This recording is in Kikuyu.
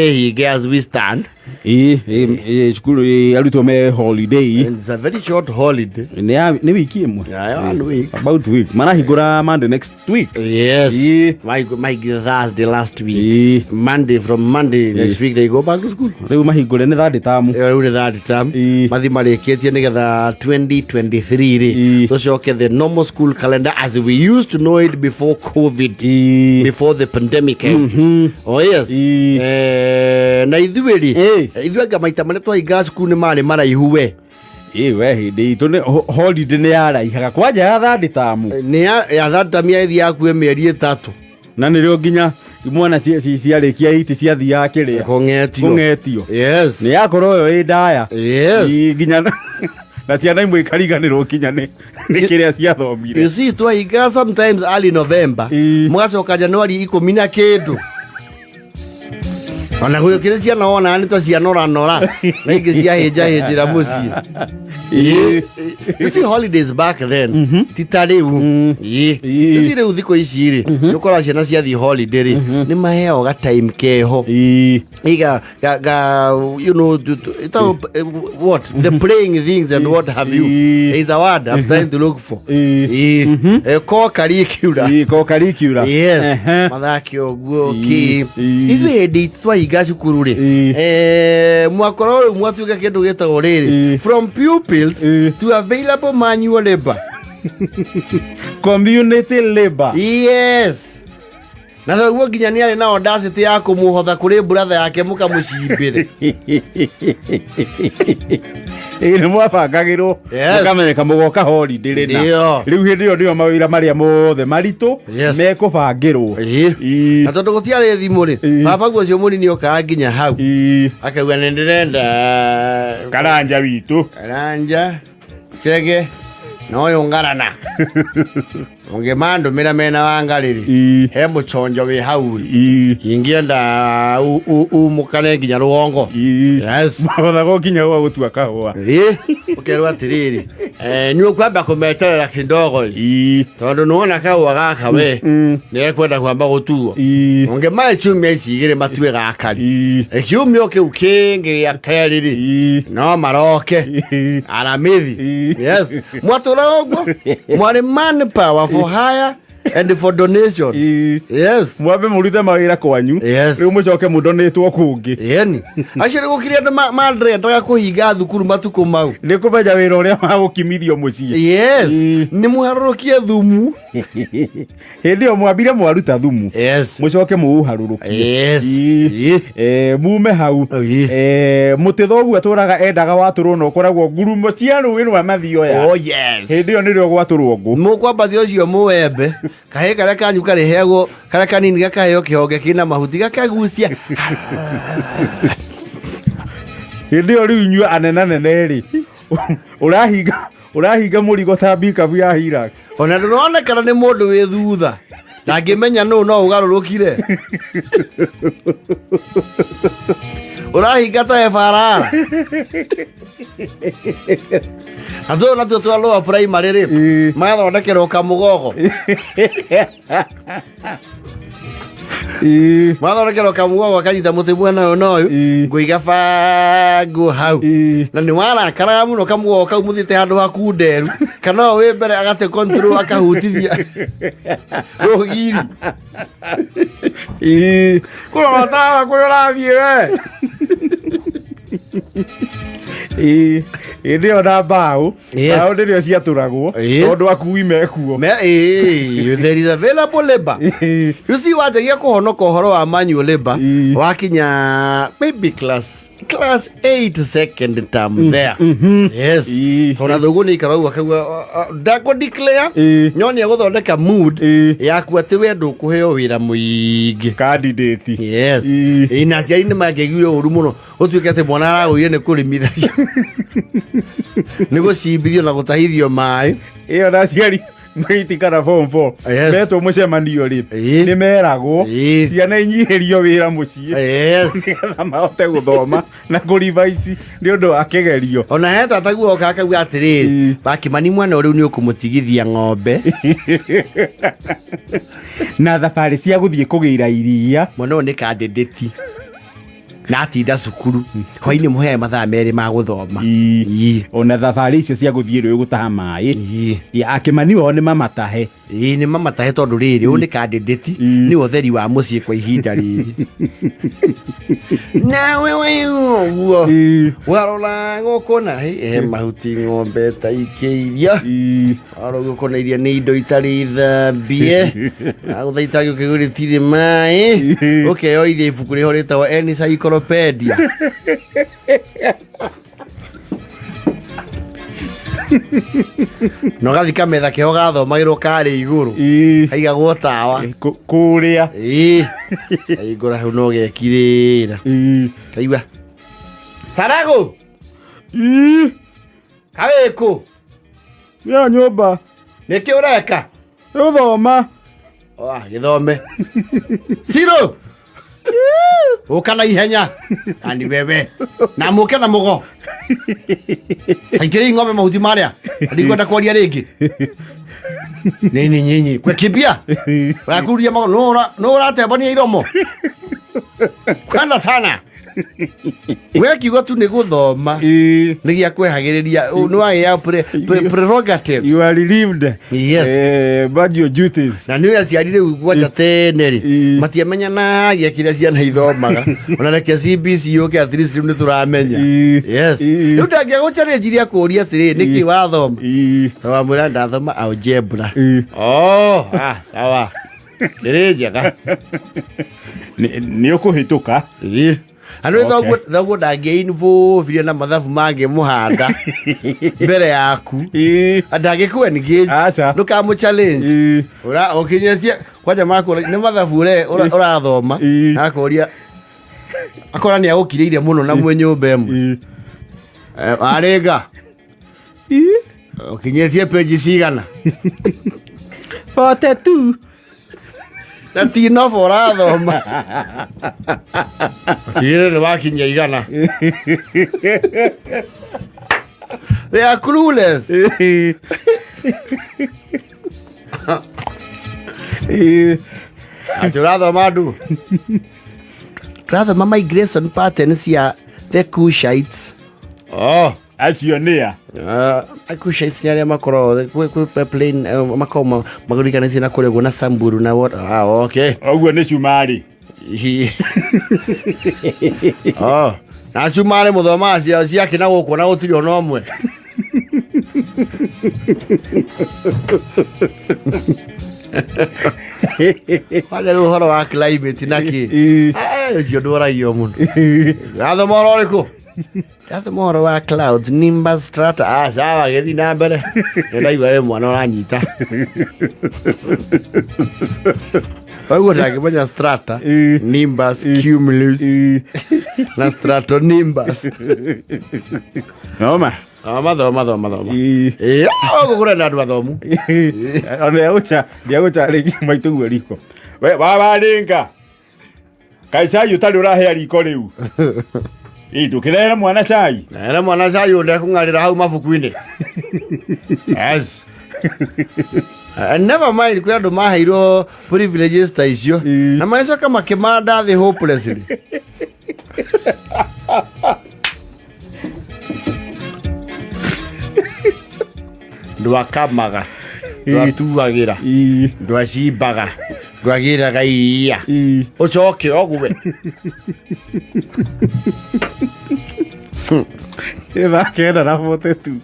Hinge as we stand. Ĩĩ, ĩĩ, ĩĩ, cukuru ĩĩ, arutwo me holiday. And it's a very short holiday. Nĩ ya nĩ wiki ĩmwe. Yeah, one week. About week. Marahingũra Monday next week. Yes. Ĩĩ. My Thursday last week. Ĩĩ. Monday, from Monday next week they go back to school. Rĩu mahingũre nĩ third term. Rĩu nĩ third term. Ĩĩ. Mathi marĩkĩtie nĩgetha 2023 rĩ Ĩĩ. tũcoke the normal school calendar as we used to know it before COVID. Ĩĩ. Before the pandemic. Oh yes. Ĩĩ. Na ithuĩ rĩ, Ĩĩ. ithuĩ anga maita marĩa twahingaga cukuru nĩ marĩ maraihu we. Ĩĩ, we hĩndĩ itũ nĩ holiday nĩ yaraihaga kwanja ya third term. Nĩ ya third term ya ĩthiaga kuo mĩeri 3. Na nĩrĩo nginya imwana ciarĩkia iti ciathiaga kĩrĩa. Kũng'etio. Kũng'etio. Yes. Nĩ yakorwo ĩyo ĩ ndaya. Yes. Ĩ, nginya na ciana imwe ikariganĩrwo kinya nĩ kĩrĩa ciathomire. You see, twahingaga sometimes early November. Ĩĩ. Mũgacoka Januari 10 na kĩndũ. Ona gũkĩrĩ ciana wona nĩ ta cianoranora na ingĩ ciahĩnjahĩnjĩra mũciĩ. Ĩĩ. You see, holidays back then ti ta rĩu. Ĩĩ. Ĩĩ. You see, rĩu thikũ ici rĩ, nĩ ũkoraga ciana ciathiĩ holiday rĩ, nĩ maheagwo ga time keho. Ĩĩ. Iga ga ga you know ito, what the playing things and what have you. Ĩĩ. It's a word I'm trying to look for. Ĩĩ. Ĩĩ. Co-curricular. Ĩĩ, co-curricular. Yes. Ehe. Mathake ũguo Ĩĩ. kĩ. Ĩĩ. Ithuĩ hĩndĩ twahinga cukuru rĩ, Ĩĩ. mwakorwo rĩu mwatuĩka kĩndũ gĩtagwo rĩrĩ, Ĩĩ. from pupils Ĩĩ. to available manual labor. Community labor. Yes. Na thoguo nginya nĩ arĩ na audacity ya kũmũhotha kũrĩ brother yake mũkamũcimbĩre. Ĩĩ, nĩ mwabangagĩrwo Yes. mũkamenyeka mũgoka holiday rĩna. Ndio. Rĩu hĩndĩ ĩyo nĩyo mawĩra marĩa mothe maritũ Yes. mekũbangĩrwo. Ĩĩ. Ĩĩ. Na tondũ gũtiarĩ thimũ rĩ, Ĩĩ. baba guo ũcio mũnini okaga nginya hau. Ĩĩ. Akauga nĩ ndĩrenda Karanja witũ. Karanja, Chege na ũyũ Ngarana. Ũngĩmandũmĩra mena Wangarĩrĩ, Ĩĩ. he mũchonjo wĩ hau rĩ. Ĩĩ. Ingĩenda umũkane nginya rũgongo. Ĩĩ. Yes. Mahothagwo nginya gwa gũtua kahũa. Ĩĩ, ũkerwo atĩrĩrĩ, nĩ ũkwamba kũmeterera kidogo ĩ. Ĩĩ. Tondũ nĩwona kahũa gaka we, nĩ ekwenda kwamba gũtuo. Ĩĩ. Ũngĩmahe ciumia ici igĩrĩ matue gaka rĩ. Ĩĩ. Kiumia kĩu kĩngĩ gĩa kerĩ rĩ, Ĩĩ. no maroke. Ĩĩ. Aramithi. Ĩĩ. Yes. Mwatũraga ũguo? Mwarĩ manpower for hire and for donation. Ĩĩ. Yes. Mwambe mũrute mawĩra kwanyu. Yes. Rĩu mũcoke mũndonĩtwo kũngĩ. Yeni. Acio nĩ gũkĩrĩ andũ mandrendaga kũhinga thukuru matukũ mau. Nĩ kũmenya wĩra ũrĩa magũkimithio mũciĩ. Yes. Ĩĩ. Nĩ mũharũrũkie thumu. Hĩndĩ ĩyo mwambire mwaruta thumu. Yes. Mũcoke mũũharũrũkie. Yes. Ĩĩ. Ĩĩ. Mume hau. Ĩĩ. Mũtĩ thoguo atũraga endaga watũrwo na ũkoragwo ngurumo cia rũĩ rwa Mathioya. Oh yes. Hĩndĩ ĩyo nĩrĩo gwatũrwo ngũ. Mũkwambatia ũcio mũwembe, kahĩĩ karĩa kanyu karĩheagwo, karĩa kanini gakaheo kĩhonge kĩna mahuti gakagucia. Hĩndĩ ĩyo rĩu inyuĩ anenanene rĩ, ũrahinga mũrigo ta mbikabu ya Hilux. Ona ndũronekana nĩ mũndũ wĩ thutha. Na ngĩmenya nũ no ũgarũrũkire. Ũrahinga ta ebarara. Na tũyũ natuo twa lower primary rĩ, Ĩĩ. magathondekerwo kamũgogo. Ĩĩ. Magathondekerwo kamũgogo kanyita mũtĩ mwena ũyũ na ũyũ, Ĩĩ. ngũiga bangũ hau. Ĩĩ. Na nĩ warakaraga mũno kamũgogo kau mũthiĩte handũ hakunderu, kana ũyũ wĩ mbere agate control akahutithia rũgiri. Ĩĩ. Kũrora tawa kũrĩa ũrathiĩ we. Ĩĩ. Hĩndĩ ĩyo na mbaũ, Yes. mbaũ nĩrĩo ciatũragwo Ĩĩ. tondũ akui mekuo. Me, ĩĩ, there is available labor. Ĩĩ. You see, wanjagia kũhonoka ũhoro wa manual labor Ĩĩ. wakinya maybe class 8 second term there. Yes. Ĩĩ. Tondũ thoguo nĩ ikara ũguo akauga ndakũ declare Ĩĩ. no nĩ egũthondeka mood Ĩĩ. yaku atĩ we ndũkũheo wĩra mũingĩ. Candidate. Yes. Ĩĩ. Ĩĩ, na aciari nĩ mangĩaiguire ũru mũno ũtuĩke atĩ mwana aragũire nĩ kũrĩmithagio nĩ gũcimbithio na gũtahithio maĩ. Ĩyo na aciari maiti kana form 4 Yes. metwo mũcemanio rĩ, Ĩĩ. nĩ meragwo Ĩĩ. ciana inyihĩrio wĩra mũciĩ Yes. nĩgetha mahote gũthoma na kũrivaici nĩ ũndũ wa kĩgerio. Ona he tata guo oka akauga atĩrĩrĩ, Ĩĩ. Wakĩmani mwana ũrĩu nĩ ũkũmũtigithia ng'ombe. Na thabarĩ cia gũthiĩ kũgĩra iria. Mwana ũyũ nĩ candidate. Na atinda cukuru hwainĩ, mũheage mathaa 2 ma gũthoma. Ii. Ona thabarĩ icio cia gũthiĩ rũĩ gũtaha maĩ, ya akĩmani wao nĩ mamatahe. Ĩĩ, nĩ mamatahe, tondũ rĩrĩ, ũyũ nĩ candidate, nĩ ũtheri wa mũciĩ kwa ihinda rĩrĩ. Nawe waigua ũguo, warora gũkũ na he mahuti ng'ombe ta ikĩiria, warora gũkũ na iria nĩ indo itarĩ thambie, agũthaita gĩũkĩ gĩtirĩ maĩ, ũkeyoithia ibuku rĩho rĩtagwo encyclopedia. Na ũgathiĩ kametha keho gathomagĩrwo karĩ igũrũ, kaigagwo tawa. Kũrĩa. Ĩĩ, kaingũra hau no gekirĩra, kaigua sarago. Kawĩkũ? Ya nyũmba. Nĩkĩ ũreka? Gũthoma. Ah, gĩthome ciro, ũka na ihenya ani wewe na mũke na mũgo aikĩrĩ ng'ombe mahuti marĩa ndikwenda kwaria rĩngĩ. Nini nyinyi kwekimbia ũrakururia mago nũ ũratembania iromo kwenda sana we kiugo tu nĩ gũthoma, nĩ gĩa kwehagĩrĩria nĩ wagĩa prerogatives. You are relieved. Yes. But your duties. Na nĩ aciari rĩu gwanja tene rĩ, matiamenyanagia kĩrĩa ciana ithomaga. Ona reke CBC yũke, at least rĩu nĩ tũramenya. Yes. Rĩu ndangĩagũchallenge akũria atĩrĩ, nĩkĩ wathoma? Tawamwĩra ndathoma algebra. Oh, ah, sawa, nĩrĩ njega. Nĩ ũkũhĩtũka. Ĩĩ. Andũ. Okay. Thoguo ndangĩinvolvire na mathabu mangĩmũhanda mbere yaku, ndangĩkũ engage. Aca. Ndũkamũ challenge. Ura ũkinyetie kwanja makũra nĩ mathabu ũrathoma. Akũria akora nĩ agũkirĩire mũno na mwĩ nyũmba ĩmwe. Arĩnga ũkinyĩtie peji cigana? 42. Na ti nobo ũrathoma, tigĩrĩre nĩ wakinyia 100. They are clueless. Atĩ ũrathoma ndu tũrathoma migration pattern cia the Cushites. Oh. Acio nĩa? Cushites nĩ arĩa makoragwo kwĩ plain, makoragwo magũrikanĩtie na kũrĩa ũguo na Samburu na what. Ah, okay. Ũguo nĩ cumarĩ. Oh, na cumarĩ mũthomaga ciao ciake na gũkũ na gũtirĩ ona ũmwe. Kwanja rĩu ũhoro wa climate na kĩ? Ũcio ndwaragio mũno. Rathoma ũhoro ũrĩkũ? Ndathoma ũhoro wa clouds, nimbus, strata. Ah, sawa, gĩthiĩ na mbere. Nĩndaigua wĩ mwana ũranyita. Koguo ndangĩmenya strata, nimbus, cumulus na stratonimbus. Noma. Thoma, thoma, thoma, thoma. Ĩĩ, gũkũ kũrenda andũ athomu. Ona ndiagũcha rĩngĩ maitũguo riko we wawarĩnga kaĩ cai ũtarĩ ũrahea riko rĩu. Ĩ ndũkĩrehera mwana cai. Nere mwana cai ũndĩa kũng'arĩra hau mabuku-inĩ. Yes. Never mind, kwĩ andũ maheirwo privileges ta icio na magĩcoka makĩmanda thĩ hopelessly. Ndwakamaga, ndwatuagĩra, ndwacimbaga, ndwagĩraga iria, ũcoke ũgue. Thaa 9 na 42.